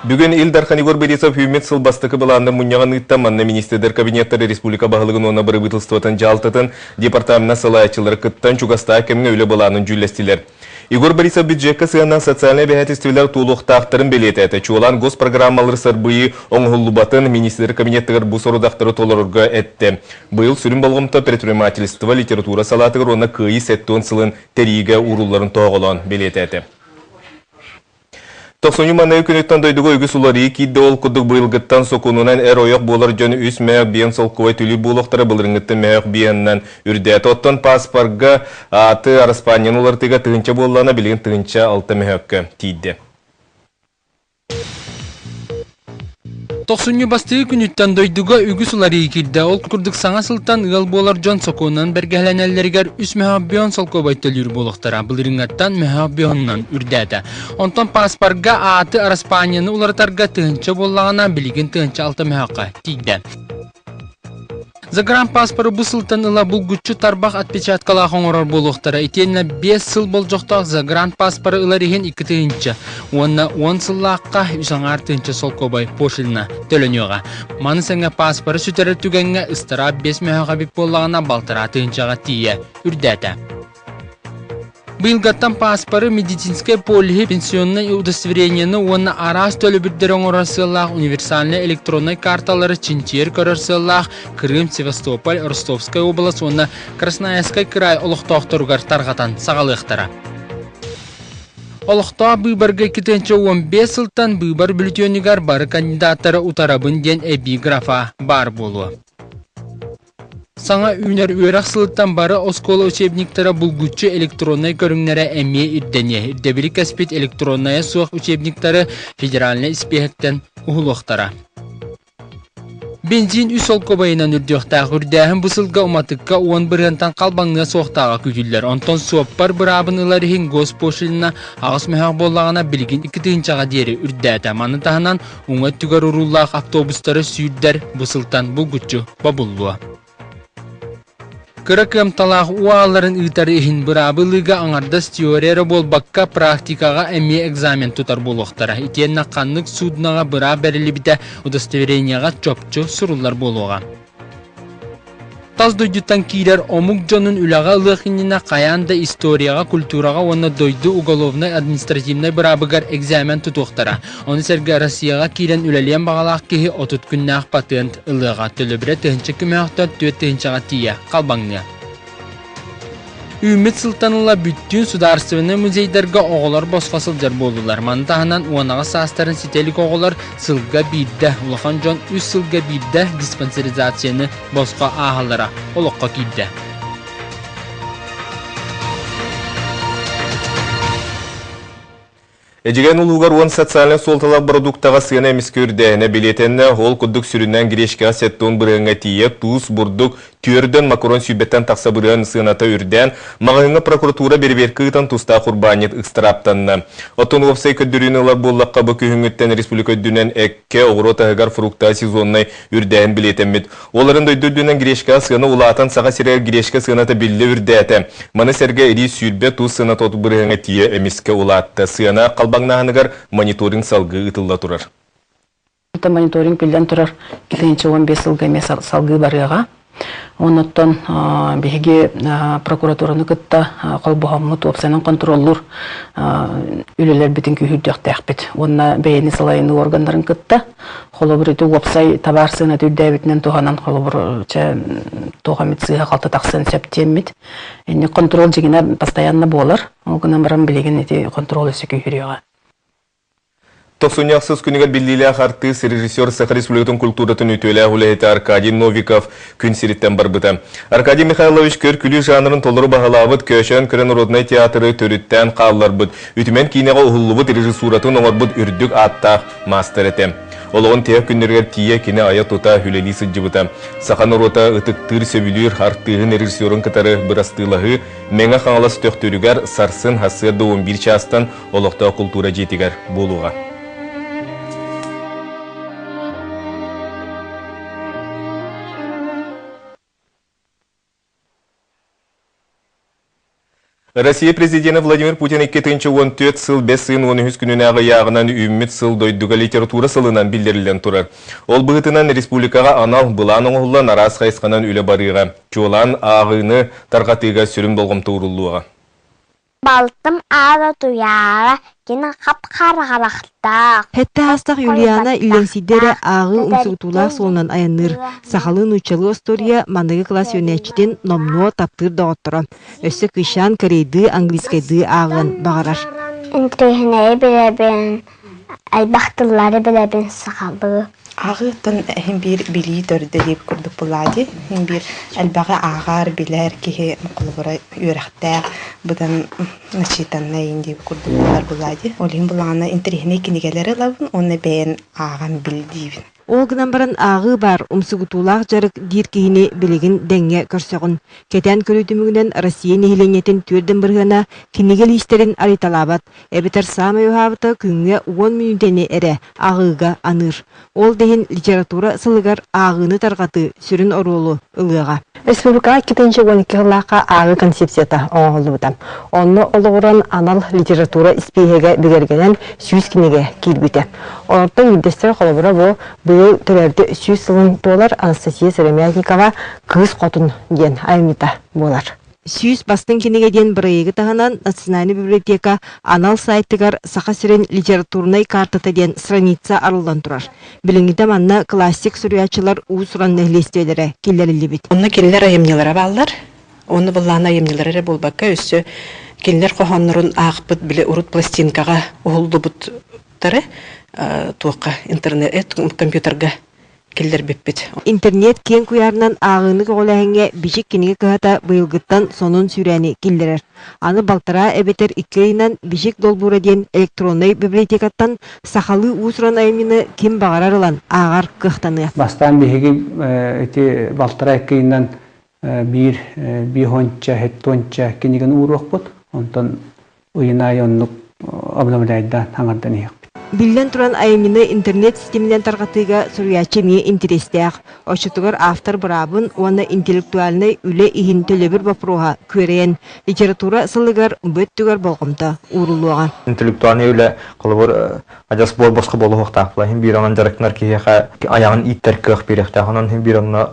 Бүгүн Ил Дархан Егор Борисов үүммүт сыл бастакы былааннар мунньаҕын ыытта. Манна министрдэр кабинеттара республика баһылыгын уонна бырабыыталыстыбатын дьаһалтатын департамена салайааччылары кыттан чугастаах кэмҥэ үлэ былаанын дьүүллэстилэр. Егор Борисов бюджекка сыһыаннаах социальнай эбэһээтистибэлэр туолуохтаахтарын бэлиэтээтэ. Чуолаан госпрограммалары сарбыйыы оҥоһуллубатын министрдэр кабинеттыгар бу сорудахтары толорорго эттэ. Быйыл сүрүн болҕомто предпринимательство, литература салаатыгар уонна Кыайыы 70 сылын тэрийиигэ уурулларын тоһоҕолоон бэлиэтээтэ. Тохсунньу маныгы күнүттэн дойдуга үгүс уларыйыы киирдэ. Ол курдук быйылгыттан сокуонунан эр-ойох буолар дьон үс мөөх биэн солкуобай төлүүр буолуохтара, былырыҥҥыттан мөөх биэннэн үрдээтэ. Оттон пааспарга ааты араспаанньаны уларытыыга тыһыынча буоллаҕына, билигин 1006 мөһөөккө тиийдэ. Тохсунньу бастакы күнүттэн дойдуга үгүс уларыйыы киирдэ. Ол курдук саҥа сылтан ыал буолар дьон сокуонунан бэргэһэлэнэллэригэр үс мөһөөх бион солкуобай төлүүр буолуохтара. Былырыыҥҥаттан мөһөөх бионунан үрдээтэ. Онтон пааспарга ааты араспаанньаны уларытарга тыһыынча буоллаҕына, билигин 1006 мөһөөххө тиийдэ. Загранпааспары бу сылтан ыла булгуччу тарбах отпечаткалаах оҥорор буолуохтара итиэннэ 5 сыл болдьохтоох загранпааспары ылар иһин 2 тыһыынча уонна 10 сыллаахха үс аҥаар тыһыынча солкуобай пошлина төлөнүөҕэ. Маны тэҥэ пааспары сүтэрэр түгэҥҥэ ыстараап 5 мөһөөх эбит буоллаҕына балтараа тыһыынчаҕа тиийэ үрдээтэ. Быйылгаттан пааспары, медицинскэй полиһы, пенсионнай удостоверениены уонна араас төлөбүрдэри оҥорор сыаллаах универсальнай электроннай карталары чинчийэр көрөр сыаллаах Крым, Севастополь, Ростовскай уобалас уонна Красноярскай кыраай олохтоохторугар тарҕатан саҕалыахтара. Олохтоох быыбарга 2015 сылтан быыбар бүлүтүөнүгэр бары кандидаттары утарабын диэн эбии графа баар буолуо. Саҥа үүнэр үөрэх сылыттан бары оскуола учебниктара булгуччу электроннай көрүҥнэрэ эмиэ ирдэниэ. Ирдэбили кэспит электроннайа суох учебниктары федеральнай испииһэктэн уһулуохтара. Бензин үс солкуобайынан үрдүөхтээх. Үрдээһин бу сылга уматыкка 10 бырыһыантан халбаҥныа суохтааҕа күүтүллэр. Онтон суоппар быраабын ылар иһин госпошлина аҕыс мөһөөх буоллаҕына билигин 2 тыһыынчаҕа диэри үрдээтэ. Маны таһынан уҥа өттүгэр урууллаах автобустары сүүрдэр бу сылтан булгуччу бобуллуо. Кыра кыамталаах уу аалларын ыытар иһин быраабы ылыыга аҥардас теория эрэ буолбакка, практикаҕа эмиэ экзамен тутар буолуохтара. Итиэннэ ханнык судноҕа быраап бэриллибитэ удостоверениеҕа чопчу суруллар буолуоҕа. Тас дойдуттан киирэр омук дьонун үлэҕэ ылыах иннинэ хайаан да историяҕа, культураҕа уонна дойду уголовнай-административнай быраабыгар экзамен тутуохтара. Ону сэргэ Россияҕа киирэн үлэлиэн баҕалаах киһи 30 күннээх патент ылыаҕа. Төлөбүрэ тыһыынча көмөөхтөн 4 тыһыынчаҕа тиийэ халбаҥныа. Үүммүт сылтан ыла бүттүүн судаарыстыбаннай музейдарга оҕолор босхо сылдьар буоллулар. Маны таһынан 18 саастарын ситэ илик оҕолор сылга биирдэ, улахан дьон үс сылга биирдэ диспансеризацияны босхо ааһаллара олоххо киирдэ. Эдьигээн улууһугар 10 социальнай суолталаах бородууктаҕа сыана эмискэ үрдээһинэ бэлиэтэннэ. Ол курдук сүрүннээн гречкаҕа 70 бырыһыаҥҥа тиийэ, туус, бурдук, түөрдэн макарон сүүрбэттэн тахса бырыһыан сыаната үрдээн, маҕаһыыҥҥа прокуратура бэрэбиэркэ ыытан тустаах урбаанньыт ыстырааптанна. Оттон уопсай көрдөрүүнү ылар буоллахха, бу күһүҥҥүттэн республика үрдүнэн эккэ, оҕуруот аһыгар фрукта сезоннай үрдээһин бэлиэтэммит. Ол эрэн дойду үрдүнэн гречкаҕа сыана улаатан, Саха сиригэр гречка сыаната биллэ үрдээтэ. Маны сэргэ ириис 20 туус сыаната 30 бырыһыаҥҥа тиийэ эмискэ улаатта. Сыана халбаҥнааһыныгар мониторинг салгыы ыытылла турар. Мониторинг биллэн турар 2015 сылга эмиэ салгыы барыаҕа. Оннуттан биһиги прокуратураны кытта холбоһоммут уопсайынан контроллуур үлэлэрбитин күүһүрдүөхтээхпит. Уонна бэйэни салайыныы органнарын кытта Холобур, ити уопсай табаар сыаната үрдээбитинэн туһанан, холобур, чэ, туох эмит сыыһа-халты тахсыан сөп диэммит. Инник контроль дьиҥинэ постоянно буолар. Ол гынан баран билигин ити контроль өссө күүһүрүөҕэ. Тохсунньу ахсыс күнүгэр биллиилээх артыыс, режиссер Саха Республикатын культуратын үтүөлээх үлэһитэ Аркадий Новиков күн сириттэн барбыта. Аркадий Михайлович көр-күлүү жанрын толору баһылаабыт Көөчөөн көрө народнай театры төрүттээн хаалларбыт, үтүмэн киинэҕэ уһуллубут режиссуратын оҥорбут үрдүк ааттаах маастар этэ. Олоҕун тиһэх күннэригэр тиийэ кини айа-тута үлэлии сылдьыбыта. Саха норуота ытыктыыр, сөбүлүүр артыыһын режиссерун кытары бырастыылаһыы Мэҥэ Хаҥалас Төхтүрүгэр сарсын сарсыарда 11 чаастан олохтоох култуура дьиэтигэр буолуоҕа. Россия президенэ Владимир Путин 2014 сыл бэс ыйын 13 күнүнээҕи ыйааҕынан үүммүт сыл дойдуга литература сылынан биллэриллэн турар. Ол быһыытынан республикаҕа анал былаан оҥоһуллан араас хайысханан үлэ барыаҕа. Чуолаан ааҕыыны тарҕатыыга сүрүн болҕомто ууруллуоҕа. Балтым аата Туйаара, кини хап-хара харахтаах, Сэттэ аастах Юлиана иллэҥсийдэ эрэ ааҕыы умсугутуулаах суолунан айанныыр. Сахалыы-нууччалыы остуоруйа маныгы кылаас үөрэнээччитин номнуо таптыыр доҕотторо. Өссө кыысчаан корейдыы, английскайдыы ааҕыан баҕарар. Интириэһинэйи билэбин, элбэх тыллары билэбин сахалыы. Ааҕыыттан иһин биир билии төрдө диэбит курдук буоллаҕа дии. Иһин биир элбэҕи ааҕар, билэр киһи холобура үөрэхтээх, быдан начитаннай диэбит курдук буолар буоллаҕа дии. Ол иһин булаҕына интэриэһинэй кинигэлэри ылабын уонна бэйэн ааҕан бил диибин. Ол гынан баран ааҕыы баар, умсугутуулаах дьарык диир киһини билигин дэҥҥэ көрсөҕүн. Кэтээн көрүү түмүгүнэн Россия нэһилиэнньэтин түөрдэн бырыһыана кинигэ лиистэрин арыйталаабат, эбэтэр саамай уһаабыта күҥҥэ 10 мүнүүтэни эрэ ааҕыыга аныыр. Ол да иһин литература сылыгар ааҕыыны тарҕатыы сүрүн оруолу ылыаҕа. Республикаҕа 2012 сыллаахха ааҕыы концепцията оҥоһуллубута. Онно олоҕуран анал литература испииһэгэ бигэргэнэн 100 кинигэ киирбитэ. Олортон биирдэстэрэ холобура бу быйыл төрөөбүтэ 100 сылын туолар Анастасия Сыромятникова «Кыыс Хотун» диэн айымньыта буолар. 100 бастыҥ кинигэ диэн бырайыагы таһынан Национальнай библиотека анал сайтыгар Саха сирин литературнай картата диэн страница арыллан турар. Билиҥҥитэ манна классик суруйааччылар уус-уран нэһилиэстибэлэрэ киллэриллибит. Онно кинилэр айымньылара бааллар. Онно былаан айымньылара эрэ буолбакка, өссө кинилэр хоһооннорун аахпыт, били урут пластинкаҕа уһуллубуттары туохха интернет компьютерга киллэрбиппит. Интернет киэҥ куйаарынан ааҕыыны көҕүлээһиҥҥэ Бичик кинигэ кыһата быйылгыттан сонун сүүрээни киллэрэр. Аны балтараа эбэтэр икки ыйынан Бичик долбуура диэн электроннай библиотекаттан сахалыы уус-уран айымньыны ким баҕарар ылан ааҕар кыахтаныа. Бастаан биһиги ити балтараа икки ыйынан биир биэһуонча, сэттуонча кинигэни ууруохпут. Онтон ыйын аайы оннук обновляйдаан аҥардан иһиэхпит. Биллэн туран, айымньыны интернет ситиминэн тарҕатыыга суруйааччы эмиэ интэриэстээх. Оччотугар автор быраабын уонна интеллектуальнай үлэ иһин төлөбүр боппуруоһа күөрэйэн, литература сылыгар бу өттүгэр болҕомто ууруллуоҕа. Интеллектуальнай үлэ, холобур, адьас буор-босхо буолуохтаах була. Иһин биир онон дьарыктанар киһиэхэ айаҕын ииттэр кыах биэриэхтээх. Онон иһин биир онно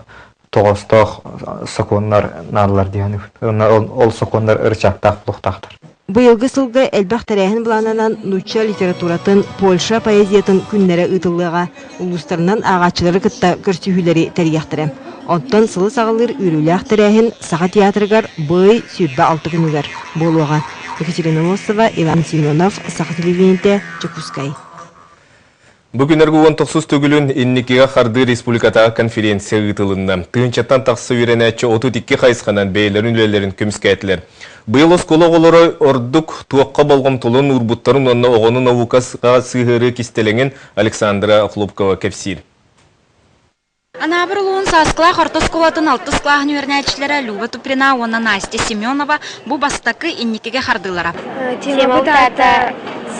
тоҕоостоох сокуоннар наадалар диэн ол сокуоннар ырычаактаах буолуохтаахтар. Быйылгы сылга элбэх тэрээһин былаанынан нуучча литературатын, Польша поэзиятын күннэрэ ыытыллыаҕа, улуустарынан ааҕааччылары кытта көрсүһүүлэри тэрийиэхтэрэ. Оттон сылы саҕалыыр үөрүүлээх тэрээһин Саха театрыгар бый 26 күнүгэр буолуоҕа. Екатерина Мосова, Иван Семенов, Саха телевидениетэ, Дьокуускай. Бу күннэргэ 19 төгүлүн инникигэ хардыы республикатааҕы конференция ыытылынна. Тыһыынчаттан тахса үөрэнээччи 32 хайысханан бэйэлэрин үлэлэрин көмүскээтилэр. Быйыл оскуола оҕолоро ордук туохха болҕомтолорун уурбуттарын уонна оҕону наукаҕа сыһыарыы кистэлэҥин Александра Охлопкова кэпсиир. Анаабыр улууһун Сааскылаах орто оскуолатын алтыс кылааһын үөрэнээччилэрэ Люба Туприна уонна Настя Семенова бу бастакы инникигэ хардыылара. Тема аата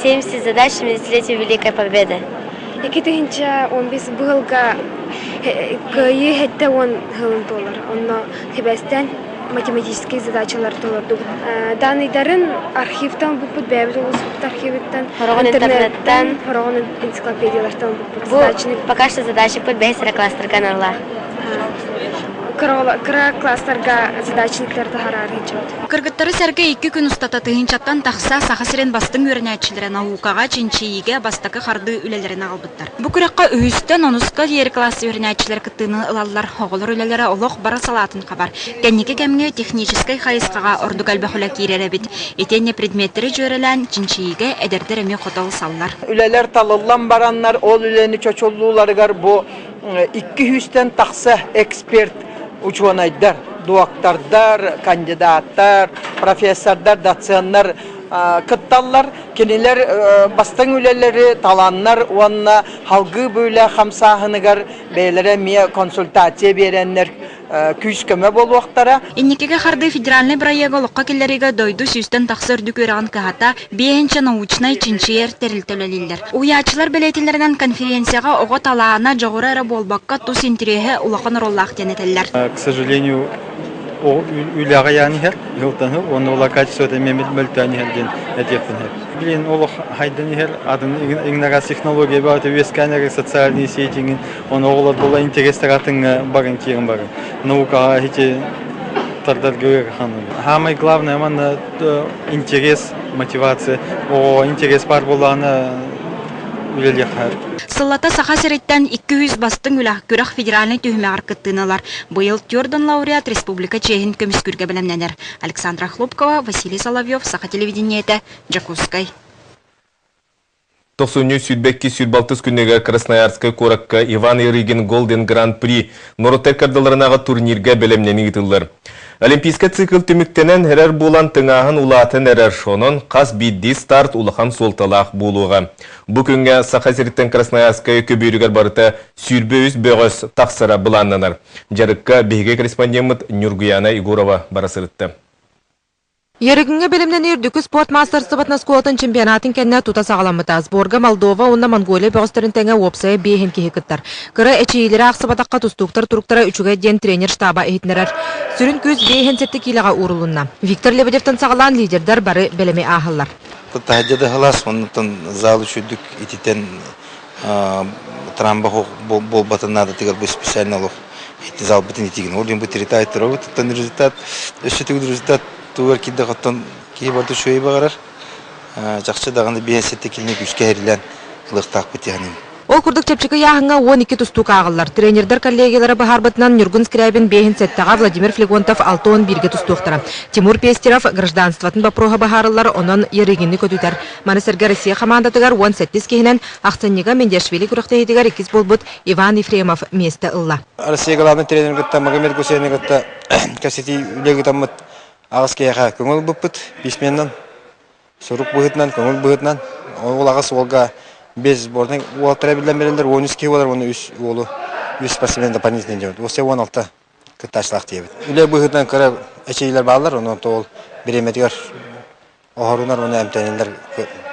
70 задач 70-летию Великой Победы. 2015 быһылга кыайыы 70 сылын туолар. Онно сибээстээн математическай задачалар толордубут. Данныйдарын архивтан булпут, бэйэбит улууспут архивыттан, интернеттан, хороҕон энциклопедиялартан булпут. Бу пока что задача бэһис эрэ класстарга аналлаах. Кыра класстарга задачниктар таһаарар сылдьыбыт. Кыргыттары сэргэ икки күн устата тыһыынчаттан тахса Саха сирин бастыҥ үөрэнээччилэрэ наукаҕа, чинчийиигэ бастакы хардыы үлэлэрин аҕалбыттар. Бу күрэххэ үһүстэн онуска диэри класс үөрэнээччилэр кыттыыны ылаллар. Оҕолор үлэлэрэ олох бары салаатын хабар. Кэнники кэмҥэ техническэй хайысхаҕа ордук элбэх үлэ киирэр эбит. Итиэннэ предметтэри дьүөрэлээн чинчийиигэ эдэрдэр эмиэ хото ылсаллар. Үлэлэр талыллан бараннар, ол үлэни чочуллууларыгар бу икки сүүстэн тахса эксперт учуонайдар, дуоктардар, кандидаттар, профессордар, доценнар кытталлар. Кинилэр бастыҥ үлэлэри таланнар уонна халгыы бу үлэ хамсааһыныгар бэйэлэрэ эмиэ консультация биэрэннэр күүс-көмө буолуохтара. Инникигэ хардыы федеральнай бырайыагы олоххо киллэриигэ дойду сүүстэн тахса үрдүк үөрэҕин кыһата, биэһинчэ научнай чинчийэр тэрилтэ үлэлииллэр. Уһуйааччылар бэлиэтииллэринэн конференцияҕа оҕо талаана, дьоҕура эрэ буолбакка, тус интэриэһэ улахан оруоллаах диэн этэллэр. К сожалению, Үлэҕэ яан иһэр, ыһылтан иһэр, уонна ол качествота эмиэ мөлтөөн иһэр диэн этиэхпин сөп. Билигин олох хайдан иһэр, атын иҥнэҕэс технология баҕата үөскээн эрэр социальные сети оны оҕолор була интерестэр атыҥҥа баран киирэн баран наукаҕа ити тардарга ыарахан. Самое главное манна интерес, мотивация. Оҕоҕо интерес баар буоллаҕына үлэлиэххэ. Сыллата Саха сириттэн 200 бастыҥ үлэ күрэх федеральнай түһүмэҕэр кыттыыны ылар. Быйыл Тюрден лауреат республика чиэһин көмүскүүргэ бэлэмнэнэр. Александра Хлопкова, Василий Соловьев, Саха телевидениетэ, Дьокуускай. Тохсунньу 22 сүүрбалтыс күнүгэр Красноярскай куоракка Иван Ярыгин Голден Гран-при норуоттар кардаларынааҕы турнирга бэлэмнэнии ыытыллар. Олимпийскай цикл түмүктэнэн эрэр буолан тыҥааһын улаатан эрэр, онон хас биирдии старт улахан суолталаах буолуоҕа. Бу күҥҥэ Саха сириттэн Красноярскай көбүөрүгэр барыта 23 бөҕөс тахсара былааннанар. Дьарыкка биһиги корреспондеммыт Ньургуяна Егорова бара сырытта. Ярыгыҥҥа бэлэмнэнии үрдүкү спорт маастарыстыбатын оскуолатын чемпионатын кэннэ тута саҕаламмыта. Сборга Молдова уонна Монголия бөҕөстөрүн тэҥэ уопсайа биэһин киһи кыттар. Кыра эчийиилэри аахсыбатахха тустууктар туруктара үчүгэй диэн тренер штаба иһитиннэрэр. Сүрүн күүс биэһин сэттэ киилэҕэ уурулунна. Виктор Лебедевтэн саҕалаан лидердэр бары бэлэми ааһаллар. Таһырдьа да ыһылаас, оннуттан зал үчүгдүк ититэн трамба буолбатын наадатыгар бу специально олох ити залбытын итигин. Ол бу тритайт туругут, оттон результат өссө төгүл результат тугар киирдэх оттон киһи барыта үчүгэй баҕарар. Чахчы даҕаны биэс сэттэ килини күүскэ эрилэн ылыахтаахпыт диэхиним. Ол курдук чэпчэки ыйааһыҥҥа 12 тустуук ааҕыллар. Тренердэр коллегиялара быһаарбытынан Ньургун Скрябин биэһин сэттэҕэ, Владимир Флегонтов 61-гэ тустуохтара. Тимур Пестеров гражданствотын боппуруоһа быһаарыллар, онон Ярыгины көтүтэр. Маны сэргэ Россия хамаандатыгар 18 киһинэн ахсынньыга Мендиашвили күрэхтэһиитигэр иккис буолбут Иван Ефремов миэстэ ылла. Россия главный тренерин кытта Магомед Гусейны кытта кэпсэтии үлэ ыытаммыт аҕыс киһиэхэ көҥүл ылбыппыт письменнан сурук быһыытынан көҥүл быһыытынан ол аҕыс уолга без сборной уолаттара эбиллэн берэллэр 13 киһи буолар уонна үс уолу үс спортсмен дополнительный диэбит уопсай 16 кыттааччылаах диэбит үлэ быһыытынан кыра эчэйиилэр бааллар онон ол бириэмэтигэр оһорунар уонна эмтэнэллэр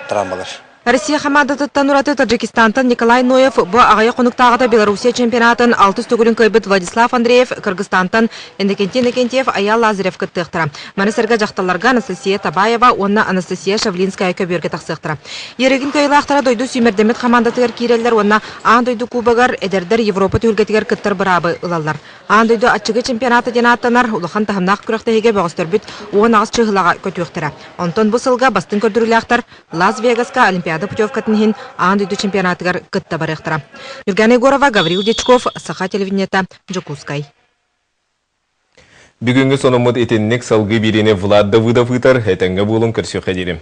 травмалар. Россия хамаандатыттан ураты Таджикистантан Николай Ноев бу аҕыйах хонуктааҕыта Белоруссия чемпионатын алтыс төгүлүн кыайбыт Владислав Андреев, Кыргызстантан Иннокентий Иннокентьев, Айаал Лазарев кыттыахтара. Маны сэргэ дьахталларга Анастасия Табаева уонна Анастасия Шавлинская көбүөргэ тахсыахтара. Ерегин кыайыылаахтара дойду сүүмэрдэммит хамаандатыгар киирэллэр уонна аан дойду кубогар эдэрдэр Европа түһүлгэтигэр кыттар быраабы ылаллар. Аан дойду аччыгый чемпионата диэн ааттанар улахан таһымнаах күрэхтэһиигэ бөҕөстөрбүт 18 чыыһылаҕа көтүөхтэрэ. Онтон бу сылга бастыҥ көрдөрүүлээхтэр Лас-Вегаска Олимпиада путевкатын иһин аан дойду чемпионатыгар кытта барыахтара. Нюргана Егорова, Гаврил Дьячков, Саха телевидениета, Дьокуускай. Бүгүҥҥү сонуммут итинник салгыы биэриини Влад Давыдов ыытар. Этэҥҥэ буолуҥ, көрсүөххэ диэри.